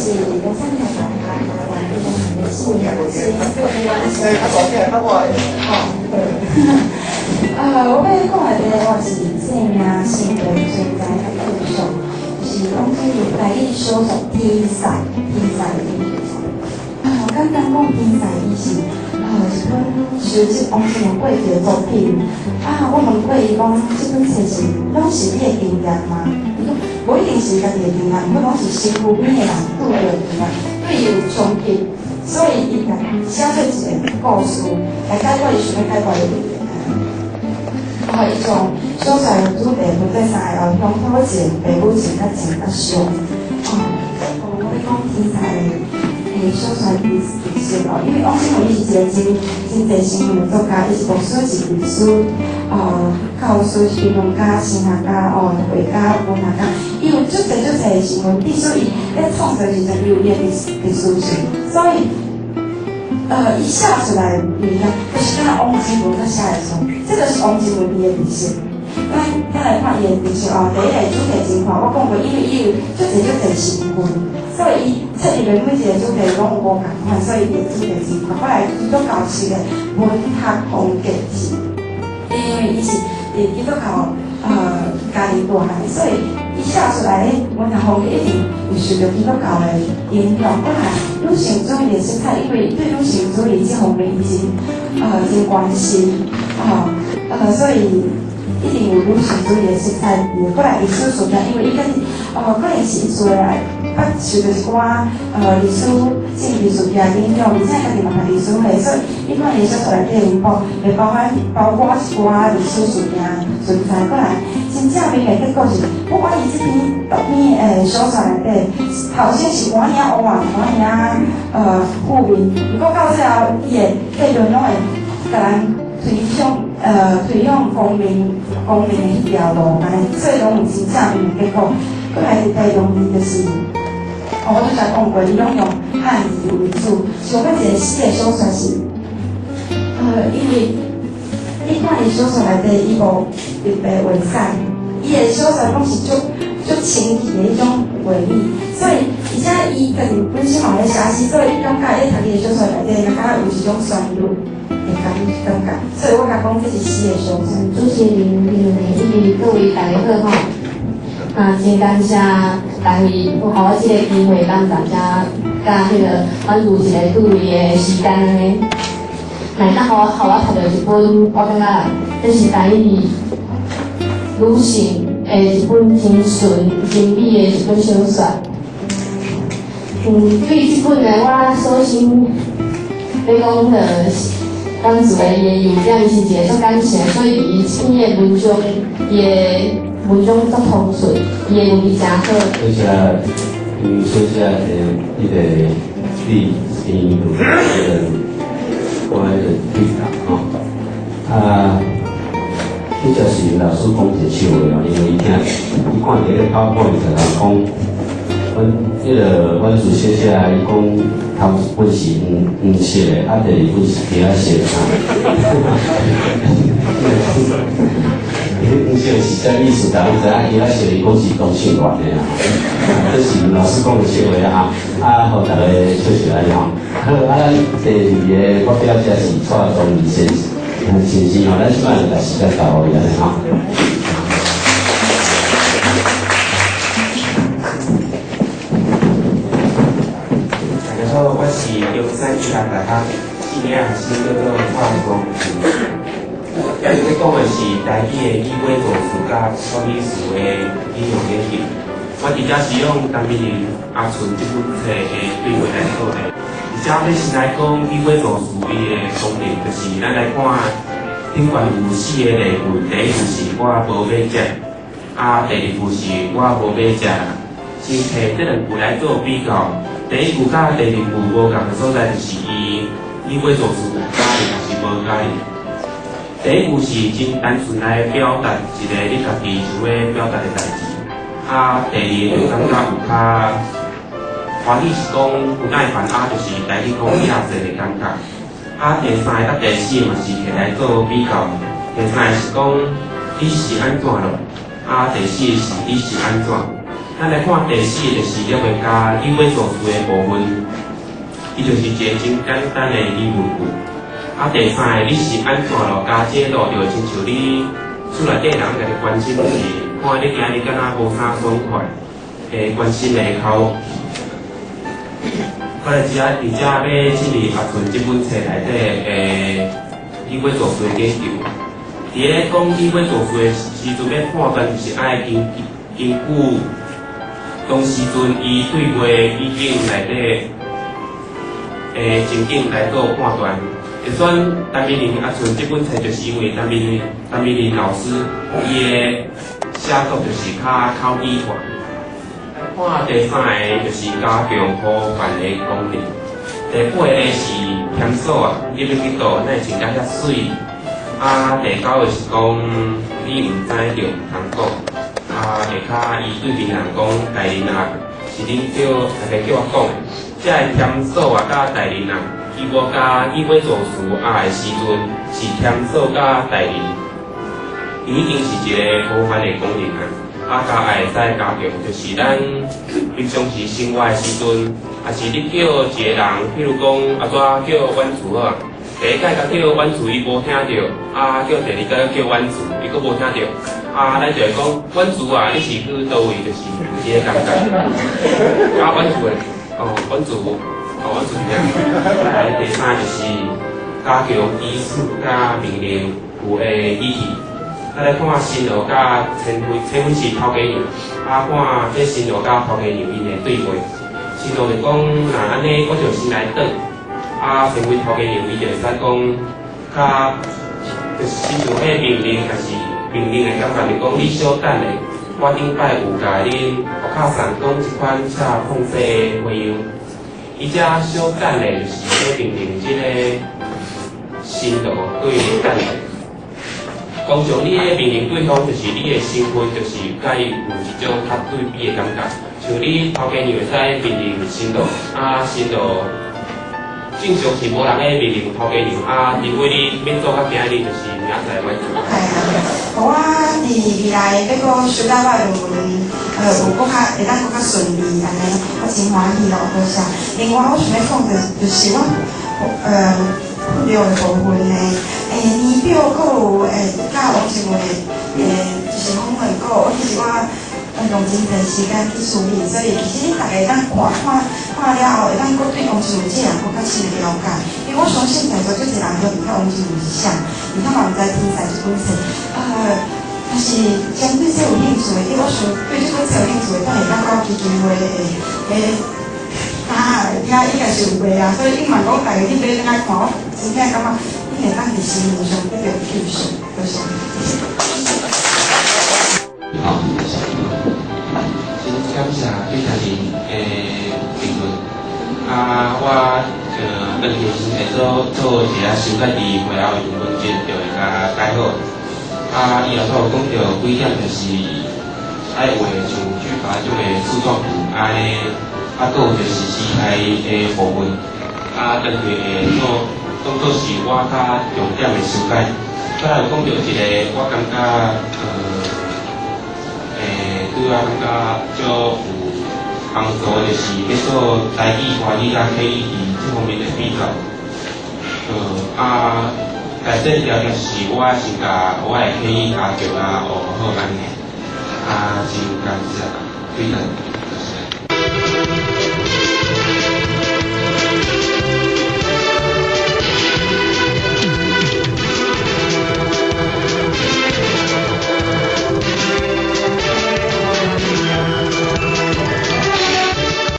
是中山大學台灣語文系的四年級生。哦，我欲講的題目是生命生活存在佮救贖，就是講這個台語小說天使，天使的藝術。啊，簡單講天使伊是一本收集王金文過去的作品。啊，我問過伊講，這本冊是攏是你的經驗嗎？伊講無一定是家己的經驗，毋過攏是身軀邊的人拄著的經驗，對伊有衝擊，所以伊共寫做一個故事來解決伊想欲解決的問題。哦，伊將小說的主題分做三個哦，鄉土情、父母情佮情佮傷。哦，我欲講天使的小說特色哦，因為王金文伊是一個真真濟身份的作家，伊是牧師，是律師，教師、評論家、神學家、哦，畫家、文學家，伊有足濟足濟的身份，必須伊咧創作時陣，伊有伊的特殊性，所以，伊寫出來的物件，就是敢若王金文佇寫的書，這就是王金文伊的特色。咱咱來看伊的特色哦，第一個主題真寬，我講過，因為伊有足濟足濟身份，所以伊切入的每一個主題攏有無仝款，所以伊的主題真寬。過來基督教式的文學風格是，因為伊是佇基督教家庭大漢，所以伊寫出來的文學風格一定有受著基督教的影響。過來女性主義的色彩，因為對女性主義這方面伊真關心，吼，所以一定有女性主義的色彩。過來歷史事件，因為伊家己可能是伊厝內捌受著一寡歷史政治事件影響，而且家己嘛讀歷史系，所以伊看伊小說內底有包，會包括一寡歷史事件存在。過來真正面的結果是，不管伊這篇讀篇小說內底，頭先是寡爾烏暗，寡爾負面，毋過到最後伊的結論攏會共咱推向光明的彼條路，按呢，所以攏有真正面的結果。過來第二容易就是，哦，我拄才講過，伊攏用漢字為主，像欲一個詩的小說是，因為你看伊小說內底，伊無特別畫彩，伊的小說攏是足足清氣的彼種畫面，所以而且伊家己本身嘛會寫詩，所以你感覺咧讀伊的小說內底，若敢若有一種旋律的感覺，所以我共講這是詩的小說。主持人林美以及各位大家好吼，啊，真感謝單位有予我這個機會，咱大家佮彼個阮有一個對話的時間按呢。來，當予我讀著一本，我感覺這是台語女性的一本真純真美的一本小說。對這本呢，我首先欲講彼個當時的伊的優點是一個足感性，所以佇伊這篇的文章，伊的文章足通順，伊的文字誠好。多謝，因為小姐的彼個你生有彼個我彼個對答吼，啊，彼只是老師講一個笑話哦，因為伊聽伊看佇咧 PowerPoint 就人講，阮彼個阮主小姐伊講頭一本是黃黃色的，啊第二本是橘仔色的哈。黃色是啥意思？大家知影，橘仔色伊講是同性戀的啊。這是老師講的笑話啊，啊，予大家笑笑按呢吼。好，啊，咱第二個發表者是蔡宗義先生吼，咱這擺就共時間交予伊按呢吼。大家好，我是中山醫學大學四年學生，叫做蔡宗義。今日欲講的是台語的語尾助詞佮錯語詞的應用研究。我佇遮是用陳美玲阿純這本冊的對話來做的。佇遮欲先來講語尾助詞伊的功能，就是咱來看頂懸有四個例句，第一句是我無欲食，啊，第二句是我無欲食。先提這兩句來做比較，第一句佮第二句無仝的所在，就是伊語尾助詞有加入抑是無加入。第一句是真單純來表達一個你家己想欲表達的代誌，啊，第二個就感覺有較歡喜是講不耐煩，啊，就是台語講厭世的感覺。啊，第三个佮第四個嘛是提來做比較，第三个是講你是按怎囉，啊，第四個是你是按怎。咱來看第四個就是抑會加語尾助詞的部分，伊就是一個真簡單的疑問句。啊，第三个，你是按怎囉加這路，就親像你厝內底人共你關心，就是看你今日敢若無啥爽快，會關心的口。我來遮佇遮欲進入阿純這本冊內底的語尾助詞的研究。佇咧講語尾助詞的時陣，欲判斷就是愛根據當時陣伊對話語境內底的情景來做判斷。會選陳美玲阿純這本冊，就是因為陳美玲老師伊的寫作就是較口語化。看第三个就是加強呼喚的功能。第八个是添數啊，你欲去佗，哪會穿甲遐媠？啊，第九个是講你毋知就毋通講。啊，下跤伊對面人講，大人啊，是恁叫大家叫我講的。這个添數啊，佮大人啊，伊無加語尾助詞啊的時陣，是添數佮大人，伊已經是一个呼喚的功能啊。啊，佮會使加強，就是咱平常時生活的時陣，抑是你叫一个人，譬如講阿怎叫婉慈好啊，第一擺共叫婉慈，伊無聽著，啊，叫第二擺叫婉慈，伊閣無聽著，啊，咱就會講婉慈啊，你是去佗位？就是有這个感覺。啊，婉慈的，哦，婉慈，哦，婉慈是這樣。來，第三就是加強語序佮命令句的語氣。咱來看新羅佮千惠，千惠是頭家娘，啊，看這新羅佮頭家娘𪜶的對話。新羅就講，若按呢，我就先來轉。啊，千惠頭家娘伊就會使講，較就是親像彼命令，抑是命令的感覺，就講你小等下，我頂擺有共恁お母さん講這款赤碰勢的回應。伊這小等下就是咧命令這个新羅對等下。通常你的命令對方就是你的身份，就是共伊有一種較對比的感覺。像你頭家娘會使命令新羅，啊新羅正常是無人會命令頭家娘，啊除非你欲做到今日，就是明仔載完成。係啊，我佇未來欲閣修改我的論文，有閣較會當閣較順利按呢，我真歡喜咯，多謝。另外，我想欲講的，就是我忽略的部分呢，年表閣有佮王靜文的，就是訪問過，我其實我用真濟時間去處理，所以其實恁逐家會當看看看了後，會當閣對王靜文這个人閣較深的了解。因為我相信在座足濟人都毋曉王靜文是啥，而且嘛毋知天才這本冊，但是針對這有興趣的，因為我想對這本冊有興趣的，當會當到基金會的，啊，遐應該是有賣啊，所以隱瞞講逐家去買轉來看，我真正感覺恁會當佇生活上得著救贖，多謝。好，真感謝許嘉玲的評論。啊，我轉去時會做做一下修改，佇會後的論文就會共改好。啊，伊後頭有講著幾點，就是愛畫像句法種的樹狀圖，按呢，啊，閣有就是時態的部分，啊，轉去會做當做是我較重點的修改。閣來有講著一个，我感覺對我感覺足有幫助，就是欲做台語、華語佮客語佇這方面的比較。啊，內底條件是我先共我的客語加強啊學好按呢。啊，真感謝，對的。